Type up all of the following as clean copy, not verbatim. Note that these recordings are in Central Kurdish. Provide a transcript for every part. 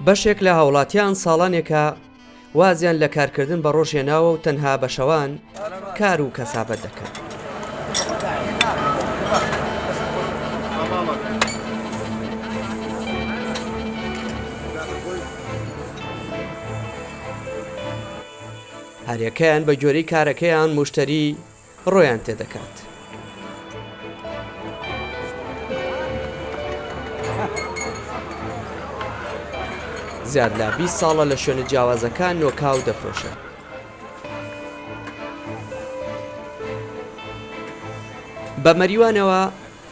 بەشێک لە هاوڵاتیان ساڵانێکە وازیان لە کارکردن بە ڕۆژ هێناوە و تەنها بە شەوان کار و کەسابەت دەکەن. هەریەکەیان بە گوێرەی کارەکەیان موشتەری ڕۆیان تێدەکات. زیاد لە 20 ساڵە لە شوێنە جیاوازەکان نۆکاو دەفرۆشن. بە مەریوانەوە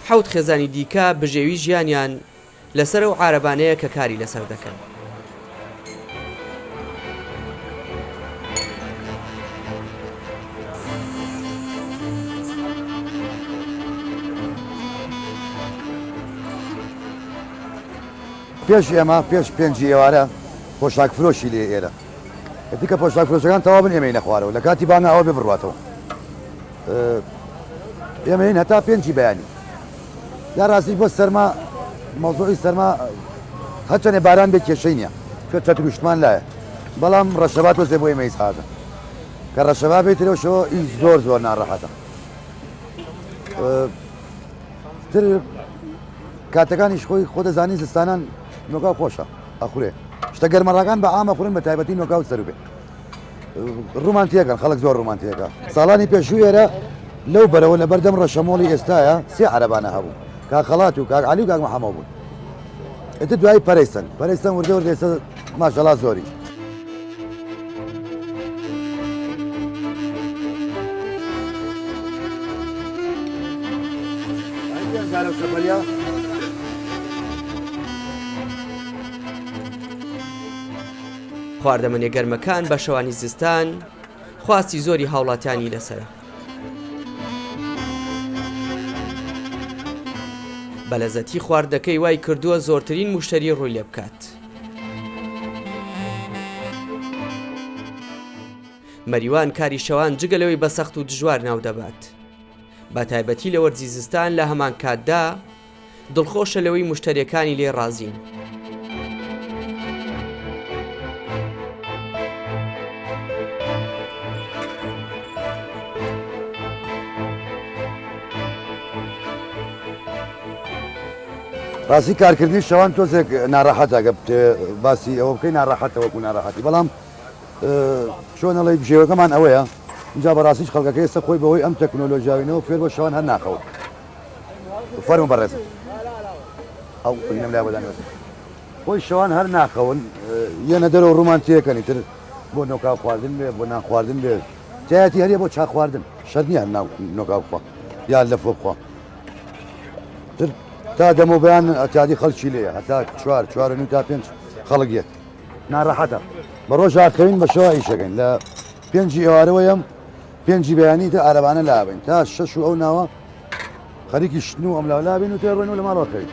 حەوت خێزانی دیکە بژێوی ژیانیان لەسەر ئەو عارەبانەیە کە کاری لەسەر دەکەن. پێش ئێمە پێش پێنجی ئێوارە پۆشاک فرۆشی لێ ئێرە ئەتی کە پۆشاک فرۆشەکان تەواو بن ئێمەی نەخوارەوە لە کاتی بانگا ئەوە بێ بڕواتەوە ئێمەین هەتا پێنجی بەیانی یا ڕاستی بۆ سەرما مەوزوعی سەرما هەرچەنێ باران بێ کێشەی نییە چۆ چەتروشتمان لایە بەڵام ڕەشەبا تۆزێ بۆ ئێمە ئیزعاجە کە ڕەشەبا بێت لەوشەوە ئیش زۆر زۆر ناڕەحەتە تر کاتەکانیش خۆی خۆ دەزانی زستانان نۆکاو خۆشە ئەخورێ شتە گەرمەڕەکان بە عامە خورن بە تایبەتی نۆکاو سەرو بێ ڕوومان تێکەن خەڵک زۆر ڕوومان تێکە ساڵانی پێشوو ئێرە لەو بەرەوە لە بەردەم ڕەشەمۆڵی ئێستاە سێ عەرەبانە هەبوو کاک خەڵات و کاک عەلی و کاک محەمەو بوون ئیتر دوایی پەرەیسەن پەرەیسەن وردە وردە ئێستا ماشەڵا زۆری. خواردەمەنیە گەرمەکان بە شەوانی زستان خواستی زۆری هاوڵاتیانی لەسەرە. بەلەزەتی خواردنەکەی وای کردووە زۆرترین مشتری ڕووی لێ بکات. مەریوان کاری شەوان جگە لەوەی بە سەخت و دژوار ناودەبات. بە تایبەتی لە وەرزی زستان لە هەمان کاتدا دڵخۆشە لەوەی مشتەریەکانی لێ ڕازین. ڕاستی کارکردنی شەوان تۆزێک ناڕەحەتە گە باسی ئەوە بکەی ناڕەحەتە وەکو ناڕەحەتی بەڵام چۆن ئەڵێی بژێوەکەمان ئەوەیە اینجا بەڕاستیش خەڵکەکە ئێستا خۆی بەهۆی ئەم تەکنۆلۆژیاوینەوە فێر بۆ شەوان هەر ناخەون فەرموو بەڕێزم ئەو بینم لای بەدان خۆی شەوان هەر ناخەون یەنە دەرەوە ڕوومان تێکەنی تر بۆ نۆکاو خواردن بێ بۆ نان خواردن بێ تایەتی هەریە بۆ چا خواردن شەرت نییە ناو نۆکاو بخوا یا لەفۆ بخوا تر تا دەمە بەیان ئەتیادی خەڵکی لێیە هەتا چوار چوار و نیو تا پێنج خەڵک یەت ناڕەحەتە بە ڕۆژ ئاخەوین بە شەوە ئیشەکەین لە پێنجی ئێوارەوە یەم پێنجی بەیانی تر عارەبانە لابین تا شەش و ئەو ناوە خەریکی شتن و ئەم لاو لابین و تێڕۆین و لە ماڵەوە خەوین.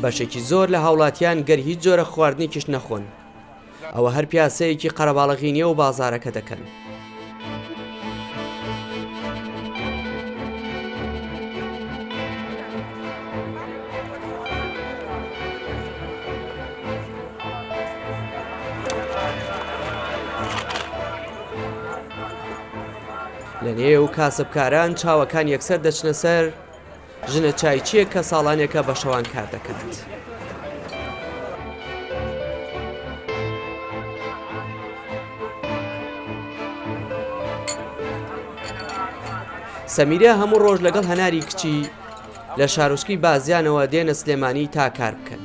بەشێکی زۆر لە هاوڵاتیان گەر هیچ جۆرە خواردنێکیش نەخۆن ئەوە هەر پیاسەیەکی قەرەباڵغی نێو بازارەکە دەکەن. لە نێو کاسبکاران چاوەکان یەکسەر دەچنە سەر ژنە چایچییەک کە ساڵانێکە بە شەوان کار دەکات. سەمیرە هەموو ڕۆژ لەگەڵ هەناری کچی لە شارۆچکەی بازیانەوە دێنە سلێمانی تا کار بکەن.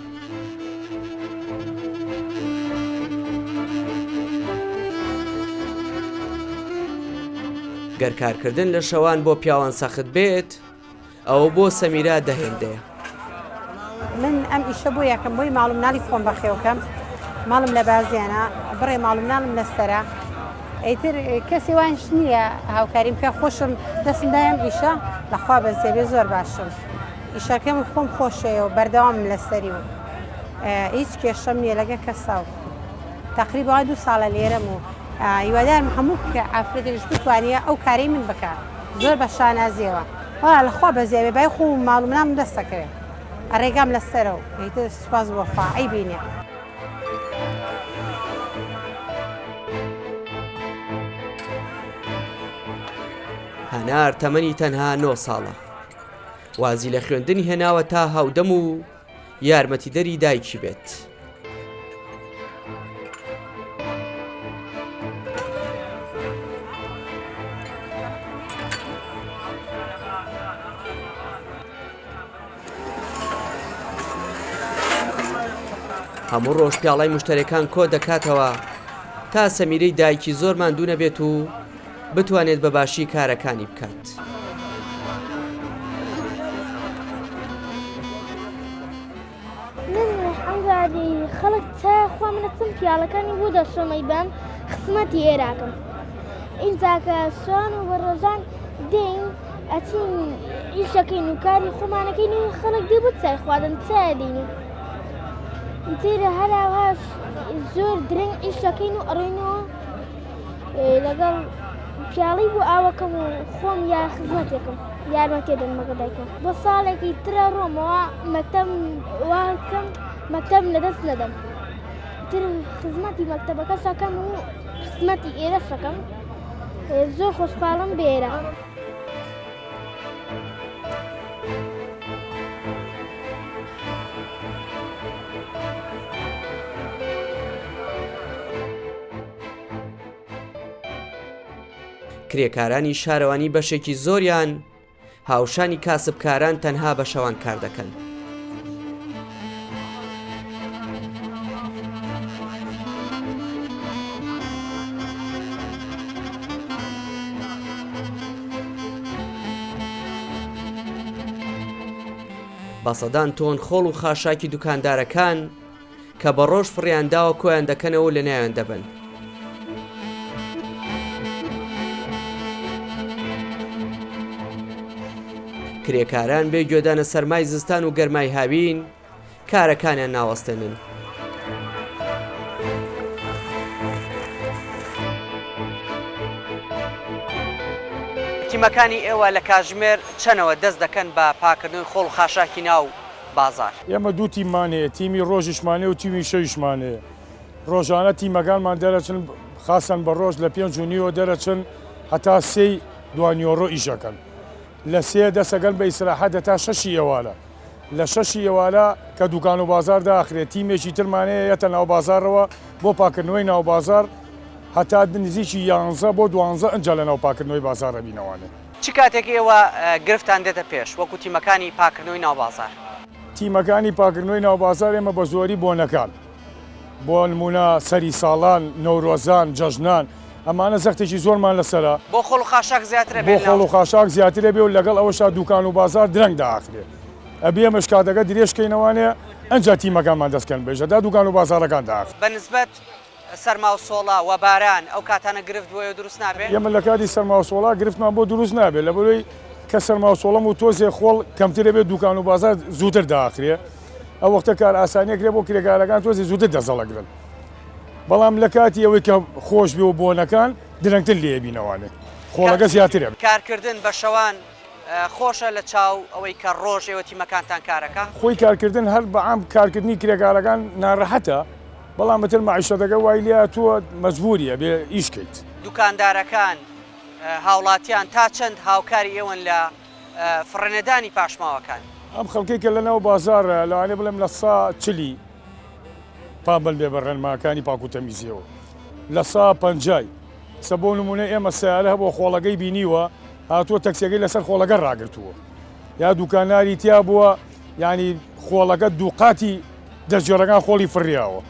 گەر کارکردن لە شەوان بۆ پیاوان سەخت بێت، ئەوە بۆ سەمیرا دە هێندەیە. من ئەم ئیشە بۆ یەکەم بۆی ماڵ و مناڵی خۆم بەخێوکەم ماڵم لە بازیانە بڕێ ماڵ و مناڵم لەسەرە ئیتر کەسی وانش نییە هاوکاریم کە خۆشم دەستم دایم ئیشە لەخوا بەزێبێ زۆر باشم ئیشەکەم خۆم خۆشەیە و بەردەوامم لەسەری و هیچ کێشەم نییە لەگە کەسا و تقریبا دوو ساڵە لێرەم و. هیوادارم هەموو ئافرەتێکش بتوانێ ئەو کارەی من بکا زۆر بە شانازیەوە وەڵا لە خوا بەزیابێ بای خۆم و ماڵ و مناڵم دەست دەکەوێ ڕێگام لەسەرە و ئیتر سوپاس بۆ خوا عەیبی نیە. هەنار تەمەنی تەنها نۆ ساڵە. وازی لە خوێندن هێناوە تا هاودەم و یارمەتیدەری دایکی بێت. هەموو ڕۆژ پیاڵای مشتەرەکان کۆ دەکاتەوە تا سەمیرەی دایکی زۆر ماندوو نەبێت و بتوانێت بە باشی کارەکانی بکات. من ئەمجاری خەڵک چای خوا منە چم پیاڵەکانی بۆ دەشۆمەی بەم خزمەتی ئێراکم ئینجاکە شوان و بە ڕۆژان دێین ئەچین ئیشەکەین و کاری خۆمانەکەین و خەڵک دێ بۆ چای خواردن چای دێین و ئیتر هەراوهاش زۆر درەنگ ئیشەکەین و ئەڕۆینەوە لەگەڵ پیاڵی بۆ ئاوەکەم و خۆم یا خزمەتێکم یارمەتێ دەن مەگە دایکم بۆ ساڵێکی ترە ڕۆمەوە مەکتەب واکەم مەکتەب لەدەست نەدەم تر خزمەتی مەکتەبەکە شەکەم و خزمەتی ئێرە شەکەم زۆر خۆشحاڵم بێرە. کرێکارانی شارەوانی بەشێکی زۆریان هاوشانی کاسبکاران تەنها بە شەوان کار دەکەن. بە سەدان تۆن خۆڵ و خاشاکی دوکاندارەکان کە بە ڕۆژ فڕیان داوە کۆیان دەکەنەوە و لەناویان دەبەن. کرێکاران بێ گوێدانە سەرمای زستان و گەرمای هاوین کارەکانیان ناوەستێنن. تیمەکانی ئێوە لە کاژمێر چەنەوە دەست دەکەن بە پاکردنەوەی خۆڵ و خاشاکی ناو بازاڕ؟ ئێمە دوو تیممان هەیە، تیمی ڕۆژیشمان هەیە و تیمی شەویشمان هەیە. ڕۆژانە تیمەکانمان دەرەچن، خاسەن بە ڕۆژ لە پێنج و نیوە دەرەچن هەتا سێی دوانیوەڕۆ ئیش ئەکەن. لە سێ دەست ئەگەن بە ئیسراحەت هەتا شەشی ئێوارە. لە شەشی ئێوارە کە دوکان و بازاڕ داخرێ، تیمێکی ترمان هەیە یەتە ناو بازاڕەوە بۆ پاککردنەوەی ناو بازاڕ هەتا نزیکی یانزە بۆ دوانزە ئنجا لە ناو پاککردنەوەی بازاڕ ئەبینەوانێ. چ کاتێک ئێوە گرفتان دێتە پێش وەکو تیمەکانی پاکردنەوەی ناو بازاڕ؟ تیمەکانی پاکردنەوەی ناو بازاڕ ئێمە بە زۆری بۆنەکان بۆ نموونە سەری ساڵان، نەورۆزان، جەژنان ئەمانە زەختێکی زۆرمان لەسەرە. بۆ خۆڵ و خاشاک زیاترە بێ بۆ خۆڵ و خاشاک زیاترە بێ و لەگەڵ ئەوەشا دوکان و بازاڕ درەنگ داخرێ ئەبێ ئێمەش کاتەکە درێژ کەینەوانێ ئەنجا تیمەکانمان دەست کەن بەیش هەتا دوکان و بازاڕەکان داخرێ. بە نسبەت سەرما و سۆڵا و باران ئەو کاتانە گرفت بۆ ئێوە دروست نابێ؟ ئێمە لە کاتی سەرما و سۆڵا گرفتمان بۆ دروست نابێ لەبەرئەوەی کە سەرما و سۆڵەم و تۆزێ خۆڵ کەمتر ئەبێ دوکان و بازار زووتر داخرێ ئەو وەختە کار ئاسانی ئەکرێ بۆ کرێکارەکان تۆزێ زووتر دەزەڵەگرن بەڵام لە کاتی ئەوەی کە خۆش بێ و بۆنەکان درەنگتر لێ ئەبینەوانێ خۆڵەکە زیاتر ئەبێ. کارکردن بە شەوان خۆشە لە چاو ئەوەی کە ڕۆژ ئێوە تیمەکانتان کارەکا؟ خۆی کارکردن هەر بە عام کارکردنی کرێکارەکان ناڕەحەتە بەڵام ئیتر مەعیشەتەکە وای لێهاتووە مەجبوری ئەبێ ئیش کەیت. دوکاندارەکان، هاوڵاتیان تا چەند هاوکاری ئێوەن لە فڕێنەدانی پاشماوەکان؟ ئەم خەڵکەی کە لەناو بازاڕە لەوانەیە بڵێم لە سا چلی پابەند بێ بە ڕێنماکانی پاک و تەمیزیەوە لە سا پەنجای سە بۆ نمونە ئێمە سەیارە هەبووە خۆڵەکەی بینیوە هاتووە تەکسیەکەی لەسەر خۆڵەکە ڕاگرتووە یا دوکاناری تیا بووە یعنی خۆڵەکە دووقاتی دەستگێڕەکان خۆڵی فڕیاوە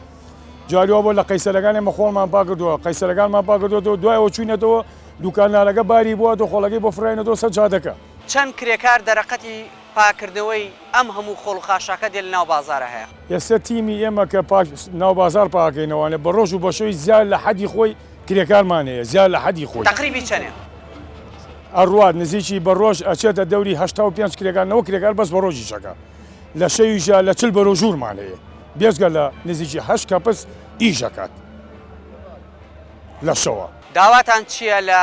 جاری وا بۆ لە قەیسەرەکان ئێمە خۆڵمان پاکردووە قەیسەرەکانمان پاکردوەوە دوایەوە چوینەتەوە دوکاندارەکە باری بووە تۆ خۆڵەکەی بۆ فڕێنەتەوە سەر جادەکە. چەند کرێکار دەرەقەتی پاکردنەوەی ئەم هەموو خۆڵ و خاشاکە دێ لە ناو بازارە هەیە؟ ئێستا تیمی ئێمە کە پاک ناو بازار پاکەینەوانێ بە ڕۆژ و بە شەوی زیاد لە حەدی خۆی کرێکارمان هەیە زیاد لە حەدی خۆی. تەقریبی چەنێ؟ ئەڕوات نزیکی بە ڕۆژ ئەچێتە دەوری 85 کرێکار نەوە کرێکار بەس بە ڕۆژیش ئەکا لە شەویشا لە 40 بەرەو ژوورمان هەیە بێجگە لە نزیکی هەشت کەپس ئیش ئەکات. لە شەوە. داواتان چییە لە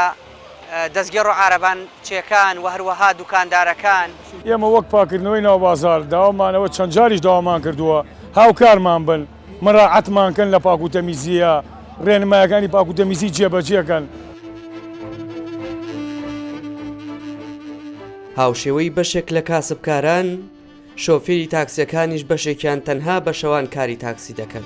دەستگێڕ و عارەبان چێکان و هەروەها دوکاندارەکان؟ ئێمە وەک پاکردنەوەی ناو بازاڕ داوامانەوە چەند جاریش داوامان کردووە هاوکارمان بن مراعەتمان کەن لە پاک و تەمیزییە ڕێنمایەکانی پاک و تەمیزی جێبەجێ کەن. هاوشێوەی بەشێک لە کاسبکاران، شۆفێری تاکسیەکانیش بەشێکیان تەنها بە شەوان کاری تاکسی دەکەن.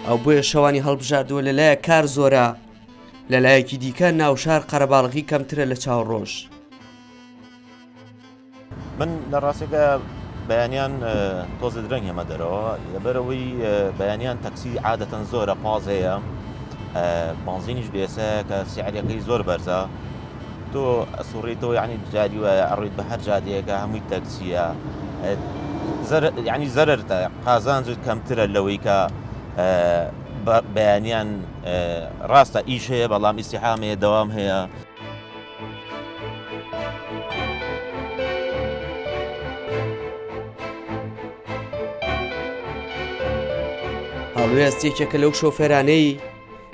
ئەو بۆیە شەوانی هەڵبژاردووە لەلایەک کار زۆرە، لەلایەکی دیکە ناوشار قەرەباڵغی کەمترە لە چاو ڕۆژ. من لە ڕاستێکە بەیانیان تۆزە درەنگ هێمە دەرەوە لەبەرەوەی بەیانیان تەکسی عادەتەن زۆرە پاز هەیە بانزینیش بێسە کە سعرەکەی زۆر بەرزە تۆ ئەسوڕیتەوە یعنی جاری وایە ئەڕۆیت بە هەر جادەیەکە هەمووی تەکسیە ینی زەرتە قازانجت کەمترە لەوەی کە بەیانیان ڕاستە ئیش هەیە بەڵام ئیسیحام هەیە دەوام هەیە. هەڵوێست یەکێکە لەو شۆفێرانەی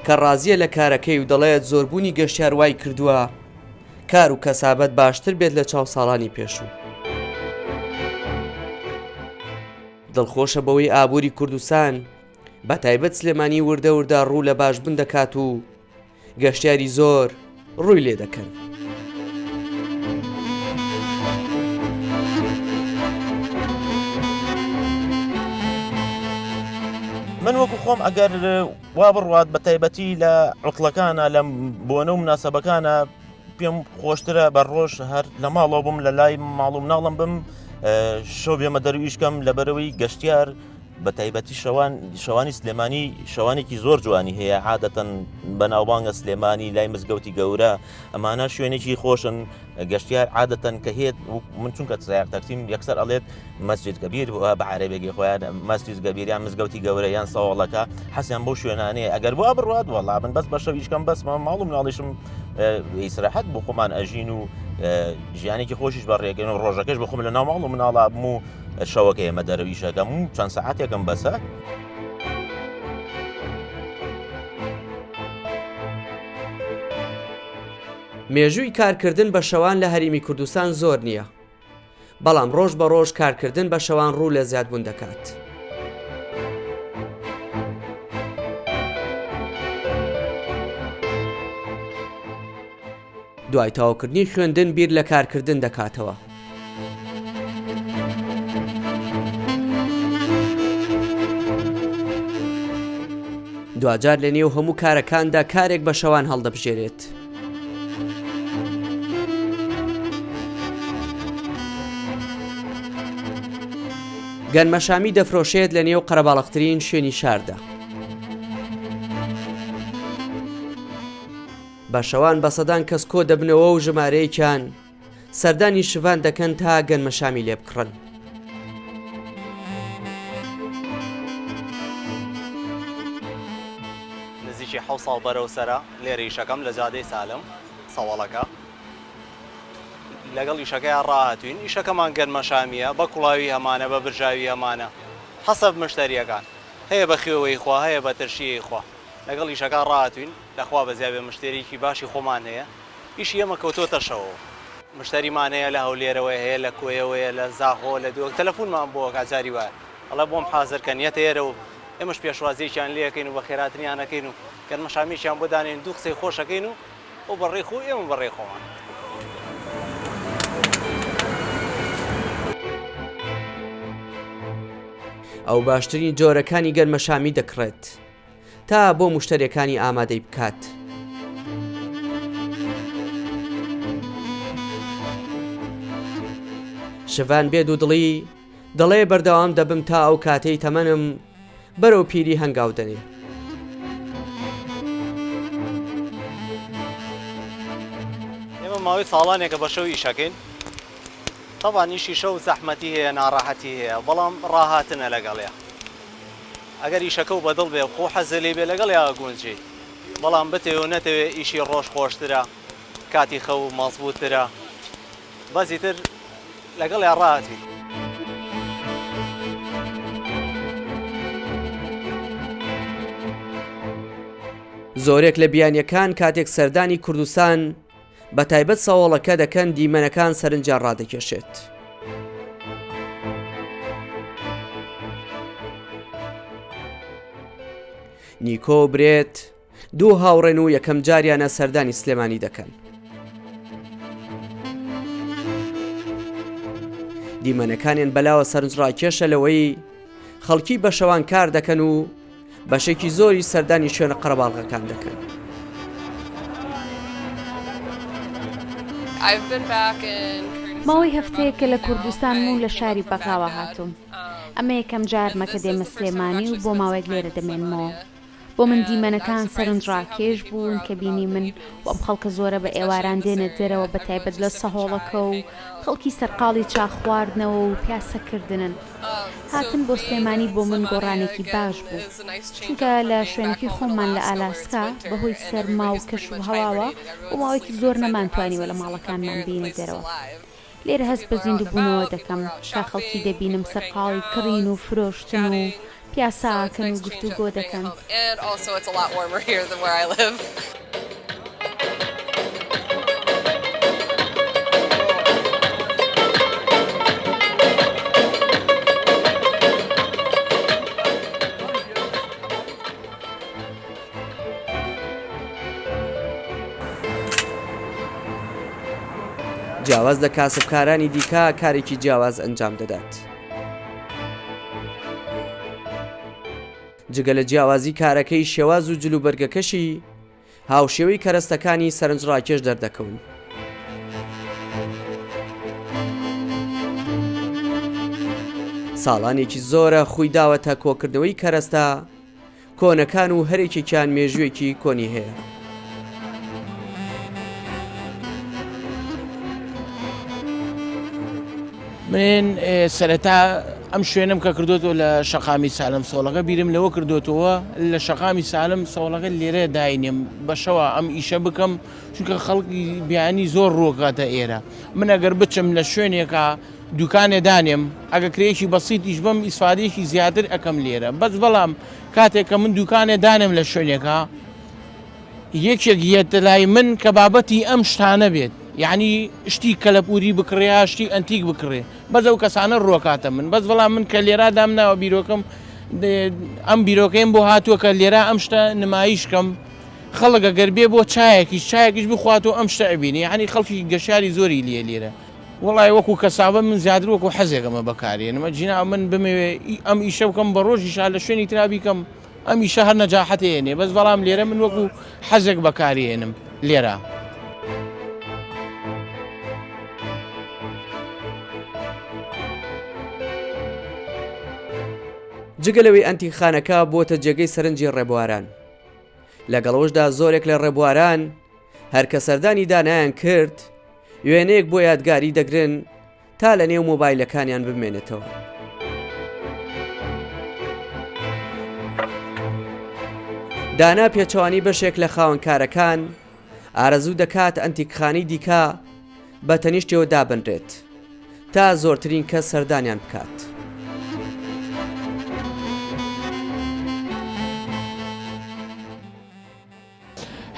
کە ڕازیە لە کارەکەی و دەڵێت زۆربوونی گەشتیار وای کردووە کار و کەسابەت باشتر بێت لە چاو ساڵانی پێشوو. دڵخۆشە بەوەی ئابووری کوردستان بە تایبەت سلێمانی وردە وردە ڕوو لە باشبوون دەکات و گەشتیاری زۆر ڕووی لێ دەکەن. من وەکو خۆم ئەگەر وا بڕوات بە تایبەتی لە عوتڵەکانە لە بۆنە و مناسبەکانە پێم خۆشترە بە ڕۆژ هەر لە ماڵەوە بم لە لای ماڵ و مناڵم بم شەو بێمە دەرویشکەم لەبەرەوەی گەشتیار بە تایبەتی شەوان شەوانی سلێمانی شەوانێکی زۆر جوانی هەیە عادەتەن بەناوبانگە سلێمانی لای مزگەوتی گەورە ئەمانە شوێنێکی خۆشن گەشتیار عادەتەن کە هێت من چونکە سایق تەکسیم یەکسەر ئەڵێت مەسجد کەبیر بە عەرەبێکی خۆیان مەسجد کەبیر یان مزگەوتی گەورە یان سەواڵەکە حەسیان بۆ شوێنانەیە ئەگەر وا بڕوات وەڵا من بەس بە شەو ئیشکەم بەس ماڵ و مناڵیشم ئیسراحەت بۆ خۆمان ئەژین و ژیانێکی خۆشیش بە ڕێگەن و ڕۆژەکەش بخۆم لە ناو ماڵ و مناڵا بم و شەوەکە ئێمە دەرەوە ئیشەکەم و چەند سەعاتێکم بەسە. مێژووی کارکردن بە شەوان لە هەرێمی کوردستان زۆر نییە، بەڵام ڕۆژ بە ڕۆژ کارکردن بە شەوان ڕوو لە زیادبوون دەکات. دوای تەواوکردنی خوێندن بیر لە کارکردن دەکاتەوە. دواجار لە نێو هەموو کارەکاندا کارێک بە شەوان هەڵدەبژێرێت. گەنمەشامی دەفرۆشێت لە نێو قەرەباڵغترین شوێنی شاردا. بە شەوان بە سەدان کەس کۆ دەبنەوە و ژمارەیەکیان سەردانی شڤان دەکەن تا گەنمەشامی لێ بکڕن. نزیکی حەو ساڵ بەرەو سەرە لێرە ئیشەکەم لە جادەی سالم سەوەڵەکە لەگەڵ ئیشەکەیا ڕاهاتوین ئیشەکەمان گەنمەشامیە بە کوڵاوی هەمانە بە برژاوی هەمانە حەسەب مشتەریەکان هەیە بە خوێوەی خوا هەیە بە ترشیەی خوا لەگەڵ ئیشەکە ڕاهاتوین لەخوا بەزیابێ مشتەریەکی باشی خۆمان هەیە ئیشی ئێمە کەوتۆتە شەوەوە مشتەریمان هەیە لە هەولێرەوەیە هەیە لە کۆیەوەیە لە زاخۆ لە دهۆک تەلەفونمان بۆ ئەکا جاری وایە ئەڵێ بۆم حازر کەن یەتە ئێرە و ئێمەش پێشوازیەکیان لێ ئەکەین و بەخێراتنیان ئەکەین و گەنمەشامیەکیان بۆ دانێین دوو قسەی خۆش ئەکەین و ئەو بەڕێی خۆی ئێمە بەڕێی خۆمان. ئەو باشترین جۆرەکانی گەنمەشامی دەکڕێت. تا بۆ موشتەریەکانی ئامادەی بکات. شڤان بێ دوودڵی دەڵێ بەردەوام دەبم تا ئەو کاتەی تەمەنم بەرەو پیری هەنگاو دەنێ. ئێمە ماوەی ساڵانێکە بە شەو ئیشەکەین تەبان ئیشی شەو زەحمەتی هەیە ناڕەحەتی هەیە بەڵام ڕاهاتنە لەگەڵیا. ئەگەر ئیشەکەو بەدڵ بێ خۆ حەزت لێی بێ لەگەڵیا ئەگونجێی بەڵام بتەوێ و نەتەوێ ئیشی ڕۆژ خۆشترە کاتی خەو مەزبووت ترە بەس ئیتر لەگەڵیا ڕاهاتوین. زۆرێک لە بیانیەکان کاتێک سەردانی کوردستان بە تایبەت سەوەڵەکە دەکەن دیمەنەکان سەرنجیان ڕادەکێشێت. نیکۆ و برێت دوو هاوڕێن و یەکەم جاریانە سەردانی سلێمانی دەکەن. دیمەنەکانیان بەلاوە سەرنجڕاکێشە لەوەی خەڵکی بە شەوان کار دەکەن و بەشێکی زۆری سەردانی شوێنە قەرەباڵغەکان دەکەن. ماوەی هەفتەیەکە لە کوردستانم و لە شاری بەغاوە هاتووم. ئەمە یەکەم جارمە کە دێمە سلێمانی و بۆ ماوەیەک لێرە دەمێنمەوە. بۆ من دیمەنەکان سەرنجڕاکێش بوون کە بینی من و ئەم خەڵکە زۆرە بە ئێواران دێنە دەرەوە بە تایبەت لە سەهۆڵەکە و خەڵکی سەرقاڵی چا خواردنەوە و پیاسەکردنن. هاتن بۆ سلێمانی بۆ من گۆڕانێکی باش بوو چونکە لە شوێنەکەی خۆممان لە ئالاسکا بەهۆی سەرما و کەش و هەواوە بۆ ماوەیەکی زۆر نەمانتوانیوە لە ماڵەکانمان بێینە دەرەوە. لێرە هەست بە زیندووبوونەوە دەکەم تا خەڵکی دەبینم سەرقاڵی کڕین و فرۆشتن و پیاسە ئەکەن و گفتوگۆ دەکەن. جیاواز لە کاسبکارانی دیکە کارێکی جیاواز ئەنجام دەدات. جگە لە جیاوازی کارەکەی شێواز و جلوبەرگەکەشی هاوشێوەی کەرەستەکانی سەرنجڕاکێش دەردەکەون. ساڵانێکی زۆرە خوی داوەتە کۆکردنەوەی کەرەستە کۆنەکان و هەرێکێکیان مێژوویەکی کۆنی هەیە. من سەرەتا ئەم شوێنم کە کردوێتەوە لە شەقامی سالم سۆڵەکە بیرم لەوە کردوێتەوە لە شەقامی سالم سەوڵەکە لێرە داینێم بەشەوە ئەم ئیشە بکەم چونکە خەڵکی بیانی زۆر ڕووکاتە ئێرە من ئەگەر بچم لە شوێنێکە دوکانێ دانێم ئەگە کرێیەکی بەسیتیش بەم ئیسفادەیەکی زیاتر ئەکەم لێرە بەس بەڵام کاتێک کە من دوکانێ دانێم لە شوێنێکا یەکێک یەتە لای من کە بابەتی ئەم شتانە بێت یعنی شتی کەلەپوری بکڕێ یا شتی ئەنتیک بکڕێ بەس ئەو کەسانە ڕۆکاتە من بەس بەڵام من کە لێرا دامناوە بیرۆکەم ئەم بیرۆکەیم بۆ هاتووە کە لێرا ئەم شتە نمایش کەم خەڵک ئەگەر بێ بۆ چایەکیش چایەکیش بخوات و ئەم شتە ئەبینی یعنی خەڵکی گەشاری زۆری لێ لێرە وەڵای وەکو کەسابە من زیاتر وەکو حەزێک ئەمە بەکارێنم ئەگینا من بمەوێ ئەم ئیشە بکەم بە ڕۆژیشا لە شوێنی ترا بیکەم ئەم ئیشە هەر نەجاحەتێنێ بەس بەڵام لێرە من وەکو حەزێک بەکارێنم لێرە. جگە لەوەی ئەنتیکخانەکە بووەتە جێگەی سەرنجی ڕێبواران لەگەڵەوەشدا زۆرێک لە ڕێبواران هەر کە سەردانی دانایان کرد وێنەیەک بۆ یادگاری دەگرن تا لە نێو مۆبایلەکانیان بمێنێتەوە. دانا پێچەوانی بەشێک لە خاوەنکارەکان ئارەزوو دەکات ئەنتیکخانەی دیکە بە تەنیشتەوە دابنرێت تا زۆرترین کەس سەردانیان بکات.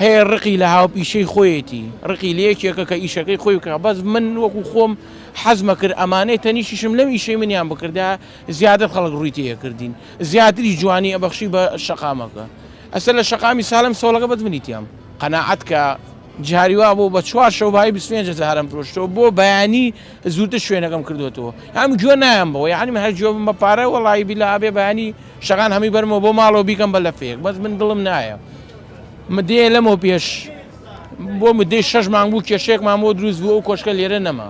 هەیە ڕقی لە هاوپیشەی خۆیەتی ڕقی لە یەکێکە کە ئیشەکەی خۆی بکە بەس من وەکو خۆم حەزمە کرد ئەمانەی تەنیشیشم لەم ئیشەی منیان بکردا زیاتر خەڵک ڕووی تێکردین زیاتری جوانی ئەبەخشی بە شەقامەکە ئەسە لە شەقامی سالم سەوڵەکە بەس منی تیام قەناعەت کە جاری وا بوو بە چوار شەو بای 25 هەزارم فرۆشتەوە بۆ بەیانی زووتر شوێنەکەم کردوێتەوە هەم گوێ نایەم بەوە یعنی من هەر گوێ بم بە پارە وەڵی بیلا ئەبێ بەیانی شەکان هەمووی بەرمەوە بۆ ماڵەوە بیکەم بە لەفەیەک بەس من دڵم نایە مدەیە لەمەوە پێش بۆ مدەی شەش مانگ بوو کێشەیەکمان بۆ دروست بوو ئەو کۆشکە لێرە نەما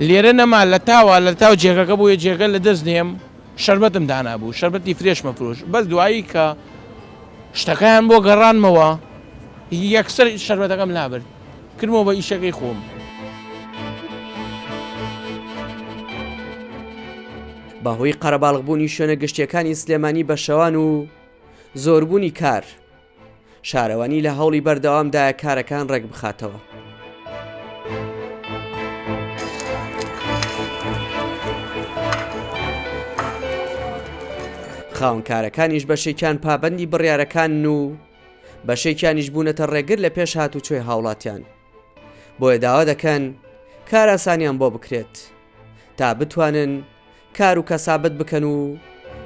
لێرە نەما لە تاوە لە تاو جێگەکە بۆیە جێگە لە دەست نێم شەربەتم دانابوو شەربەتی فرێشمە فرۆش بەس دوایی کە شتەکەیان بۆ گەڕانمەوە یەکسەر شەربەتەکەم لابرد کردمەوە بە ئیشەکەی خۆم. بەهۆی قەرەباڵغبوونی شوێنە گشتیەکانی سلێمانی بە شەوان و زۆربوونی کار، شارەوانی لە هەوڵی بەردەوامدایە کارەکان ڕێکبخاتەوە. خاوەنکارەکانیش بەشێکیان پابەندی بڕیارەکانن و. بەشێکیانیش بوونەتە ڕێگر لە پێش هاتوچۆی هاوڵاتیان. بۆیە داوا دەکەن کارئاسانیان بۆ بکرێت تا بتوانن کار و کەسابەت بکەن و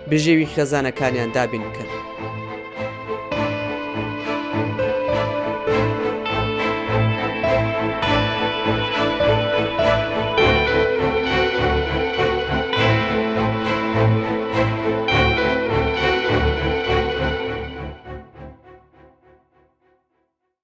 بژێوی خێزانەکانیان دابین بکەن.